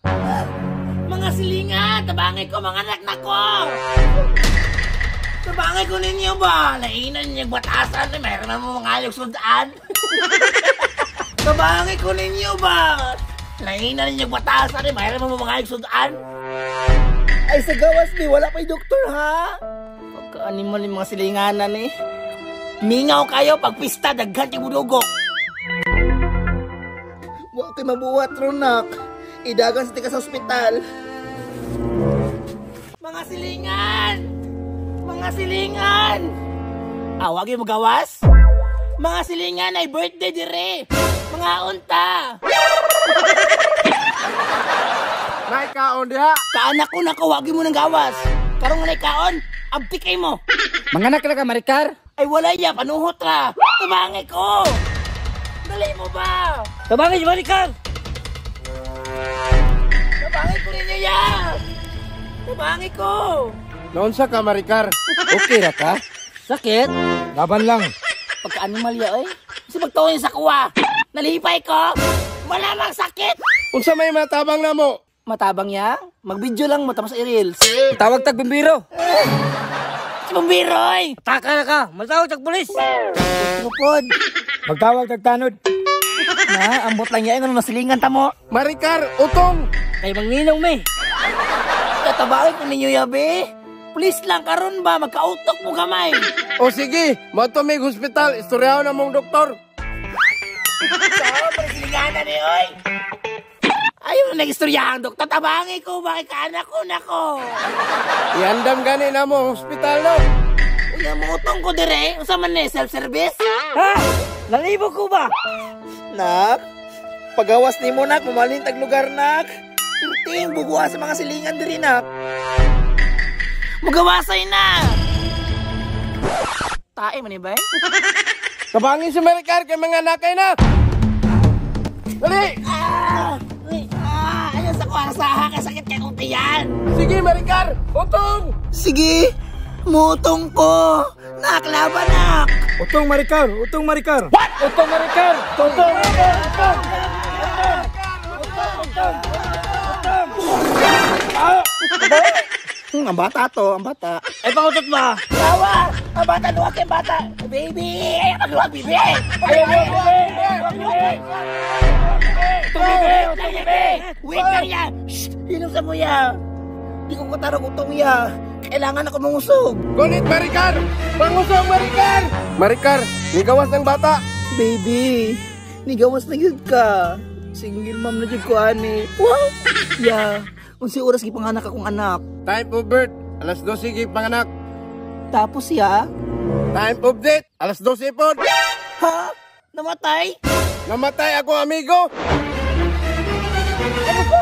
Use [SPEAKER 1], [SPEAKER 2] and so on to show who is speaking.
[SPEAKER 1] Mga silingan, tabangay ko mga anak na ko. Tabangay ko ninyo ba? Lainan niyo batasan, eh, mayroon na mo mga ayog sundaan. Tabangay ko ninyo ba? Lainan niyo batasan, eh, mayroon mo mga ayog sundaan. Ay, sa gawas ni, wala pa'y doktor ha? Pagka-animal yung mga silinganan eh. Mingaw kayo pag pista, daghan yung budugo. Wa kay mabuhat ronak. Idagan sa tika sa ospital. Mga silingan! Mga silingan! Awag yung magawas? Mga silingan ay birthday dire! Mga unta!
[SPEAKER 2] Nay kaon diha.
[SPEAKER 1] Kaanak ko na wagi mo ng gawas. Karong nga kaon, abti kay mo.
[SPEAKER 3] Manganak ra ka, Maricar?
[SPEAKER 1] Ay wala ya, panuhot ra. Tabangay ko. Dali mo ba?
[SPEAKER 3] Tabangay si Maricar!
[SPEAKER 1] Tabangay ko ninyo ya. Tabangay ko.
[SPEAKER 2] Naunsa ka, Maricar?
[SPEAKER 3] Okay ra ka? Sakit?
[SPEAKER 4] Laban lang.
[SPEAKER 1] Pagka-animal ya, oy. Kasi magtuon sa kuwa. Nalipay ko. Wala mang sakit.
[SPEAKER 2] Unsa may matabang namo?
[SPEAKER 1] Matabang ya? Mag-video lang mo tapos i-reels.
[SPEAKER 3] Tawag tag bimbiro.
[SPEAKER 1] Si Bumbiroy!
[SPEAKER 3] Taka na ka! Matawag tag pulis!
[SPEAKER 1] Lupod.
[SPEAKER 4] Magtawag tagtanod.
[SPEAKER 1] Na, ambot lang ya. Ano nasilingan ta mo?
[SPEAKER 2] Maricar, utong.
[SPEAKER 3] Kay mangninong mi.
[SPEAKER 1] Tatabangay ko ninyo ya, be. Please lang, karon ba? Magkautok mo gamay.
[SPEAKER 2] O sige, moadto mig hospital, istoryahon na mong doktor.
[SPEAKER 1] Sao, pagsilinganan ni oy. Ayaw na nag-istorya ang doktor. Tabangi ko, bakit ka anak ko, nako.
[SPEAKER 2] Iandam gani na mo ang hospital no.
[SPEAKER 1] Uy, ang mutong ko dire. Unsa man ni self-service?
[SPEAKER 3] Ha? Nalibog ko ba?
[SPEAKER 1] Nak, pagawas ni mo nak, mamalin tag lugar nak. Pirting bubuha sa mga silingan diri nak. Mugawasay na. Tae man ni bay?
[SPEAKER 2] Tabangin si Maricar kay mga nakay na. Dali!
[SPEAKER 1] Ah! Uy, ah, ayaw sa kuha sa kay sakit kay kong tiyan.
[SPEAKER 2] Sige, Maricar, utong.
[SPEAKER 1] Sige, mutong ko. Nak, laban nak.
[SPEAKER 4] Utong Maricar, utong Maricar.
[SPEAKER 3] Utong Maricar! Utong Maricar! Utong!
[SPEAKER 1] Ang bata to, ang bata.
[SPEAKER 3] Ay pangutot ba?
[SPEAKER 1] Tawa! Ang bata, luwag kay bata. Baby! Ay, magluwag, baby! Ay, ay, ay,
[SPEAKER 3] Utong bibi! Utong bibi!
[SPEAKER 1] Wait lang ya! Shh! Inom sa mo ya! Di ko katarong utong ya. Kailangan ako mangusog.
[SPEAKER 2] Gunit Maricar! Pangusong Maricar! Maricar, nigawas ng bata.
[SPEAKER 1] Baby, nigawas na yun ka. Single mom na jud ko ani. Wow! Ya, unsi oras gipanganak akong anak.
[SPEAKER 2] Time of birth, alas 12 gi panganak.
[SPEAKER 1] Tapos ya,
[SPEAKER 2] Time of death, alas 12 pod.
[SPEAKER 1] ha? Namatay?
[SPEAKER 2] Namatay ako amigo.
[SPEAKER 1] Ano ko?